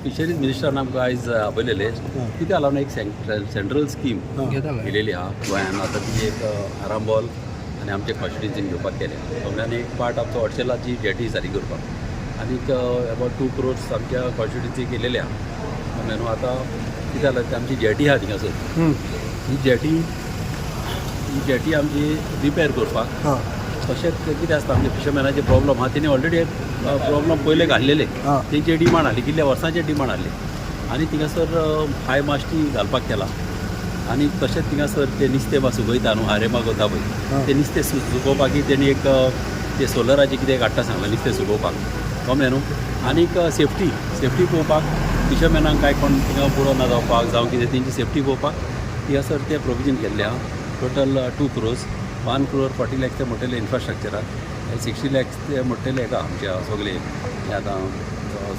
Fisheries मिनिस्टरान आमकां आयज आपयलेले. कितें जालां, एक सेंट्रल स्कीम येयलेली आहा गोंयान. आतां ती एक आरांबोल आनी आमचे कॉन्स्टिट्युन्सीन घेवपाक केल्या. म्हणल्यार एक पार्ट आमचो हॉटसेलाची जेटी सारकी करपाक आनीक अबावट 2 क्रोर्स आमच्या कॉन्स्टिट्युन्सीक येयलेले आहा. म्हणल्यार न्हू, आतां कितें जालां, ती आमची जेटी आहा थिंगासर, ही जेटी आमची रिपेर करपाक. तशेंच कितें आसता, आमचे फिशरमॅनाचे प्रॉब्लम आहा. तेणी ऑलरेडी प्रॉब्लम पयले घाल्लेले. तेंचे डिमांड आहली, कितल्या वर्सांचे डिमांड आहली आनी थिंगासर हाय मास्टी घालपाक केला. आनी तशेंच थिंगासर ते नुस्तें बा सुकयता न्हू, हारेमा करता पळय, ते नुस्तें सुकोवपाक तेणी एक ते सोलराचें कितें काडटा सांगलां नुस्तें सुकोवपाक. कळ्ळें न्हू? आनीक सेफ्टी पळोवपाक, फिशरमॅनांक कांय कोण थिंगा बुडो ना जावपाक जावं कितें, तेंची सेफ्टी पळोवपाक थिंगासर ते प्रोविजन केल्लें आहा. Total 2 crores, 1 crore 40 lakhs ते मोटेले इन्फ्रास्ट्रक्चराक, 60 लॅक्स ते मोटेले हेका आमच्या सगळे हे आतां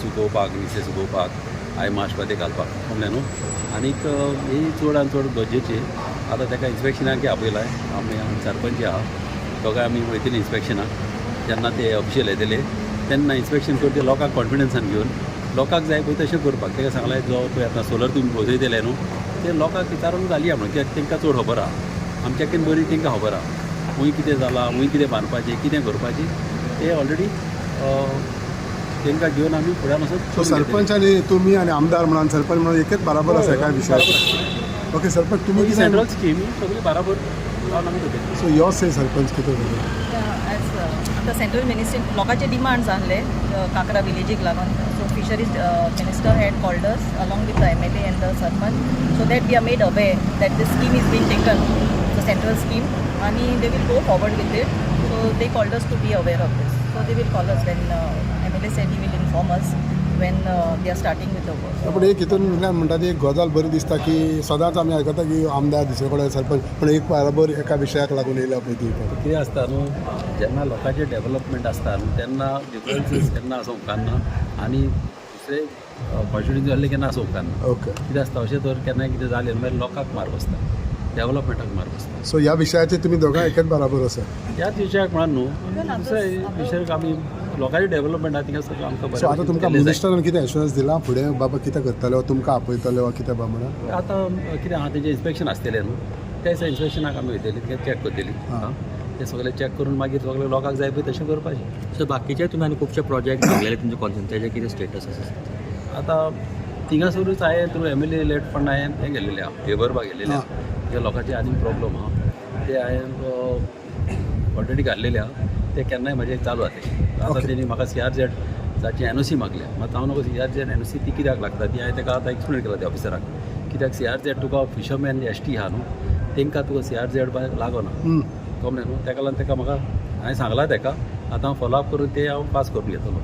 सुकोवपाक, नुस्तें सुकोवपाक, हाय मास्ट ते घालपाक. कळ्ळें न्हू? आनीक ही चड आनी चड गरजेची. आतां ताका इन्स्पेक्शनाक आपयलाय. आमी सरपंच आहा, दोगांय आमी वयतली इन्स्पेक्शनाक. जेन्ना ते ऑफिशियल येतले तेन्ना इन्स्पेक्शन करचे, लोकांक कॉन्फिडन्सान घेवन, लोकांक जाय पळय तशें करपाक. ताका सांगलें, जो पळय आतां सोलर तुमी बसयतले न्हू, ते लोकांक विचारून घालया म्हणून, कित्याक तांकां चड खबर आहा, आमच्याकीन बरी तांकां खबर आहा, खंय कितें जालां, खंय कितें बांदपाचें, कितें करपाचें. ते ऑलरेडी तांकां घेवन आमी फुड्यान वचून सो सरपंच आनी तुमी आनी आमदार म्हणून, सरपंच म्हणून एकच बराबर आसा काय विशय? ओके सरपंच, तुमी कितें सेंट्रल स्कीम सगळी बराबर लावन आमी करतले. सो यो से सरपंच कितें उलयता? ॲज आतां सेंट्रल मिनिस्ट्रीन लोकांचे डिमांड्स आहले काकरा विलेजीक लागून, so fisheries minister had called us along with the MLA and the sarpanch so that we are made aware that this scheme is been taken, the central scheme, आनी they will go forward with it. So they called us to be aware of this. So they will call us when MLA said he will inform us when they are starting with the work. पूण एक हितून म्हणटा ती एक गजाल बरी दिसता की सदांच आमी आयकता की आमदार दुसरे कडेन, सरपंच, पूण एक बराबर एका विशयाक लागून येयला पळय ती पण. कितें आसता न्हू, जेन्ना लोकांचें डेवलपमेंट आसता न्हू, तेन्ना डिफरन्सीस केन्ना आसूंक उपकारना आनी दुसरे कॉन्स्टिट्युन्सी जाल्ले केन्ना आसूंक उपकारना. कितें आसता, अशें तर केन्नाय कितें जालें मागीर लोकांक मार बसता, डेवलपमेंटाक मार बसता. सो ह्या विशयाचेर तुमी दोगांय एकच बराबर आसा? ह्याच विशयाक म्हणून न्हू, दुसऱ्या विशयाक आमी लोकांचें डेवलपमेंट आहा थिंगासर आमकां सो आतां बरें तुमकां केल्लें जाय. मिनिस्टरान कितें एश्युरन्स दिला फुडें बाबा कितें करतले वा तुमकां आपयतले वा कितें बा म्हणून? आतां कितें आहा, तेजें इन्स्पेक्शन आसतलें न्हू, त्या दिसा इन्स्पेक्शनाक आमी वयतली, ते चॅक करतली. आं, ते सगळें चॅक करून मागीर सगळे लोकांक जाय पळय तशें करपाचें. सो बाकीचे तुमी आनी खुबशे प्रोजेक्ट मागलेले तुमचे कॉन्सन, तेजे कितें स्टेटस आसा? आतां थिंगासरूच हांवें थ्रू एमएलए लेट फंड हांवें हें गेल्लेलें आहा, हें गेल्लेलें आहा. जे लोकांचे आनीक प्रॉब्लम आहा ते हांवें ऑलरेडी घाल्लेले आहा. ते केन्नाय म्हजें चालू आहा. आतां तेणी म्हाका सीआरझेड ताची एनओसी मागल्या. मात हांव नको सीआरझेड एनओसी ती कित्याक लागता ती हांवें ताका आतां एक्सप्लेन केला त्या ऑफिसराक. कित्याक सीआरझेड तुका फिशरमॅन एसटी आहा न्हू, तांकां तुका सीआरझेड लागना. कळ्ळें न्हू? ताका लागून ताका म्हाका हांवें सांगलां ताका, आतां हांव फॉलोअप करून ते हांव पास करून घेतलो.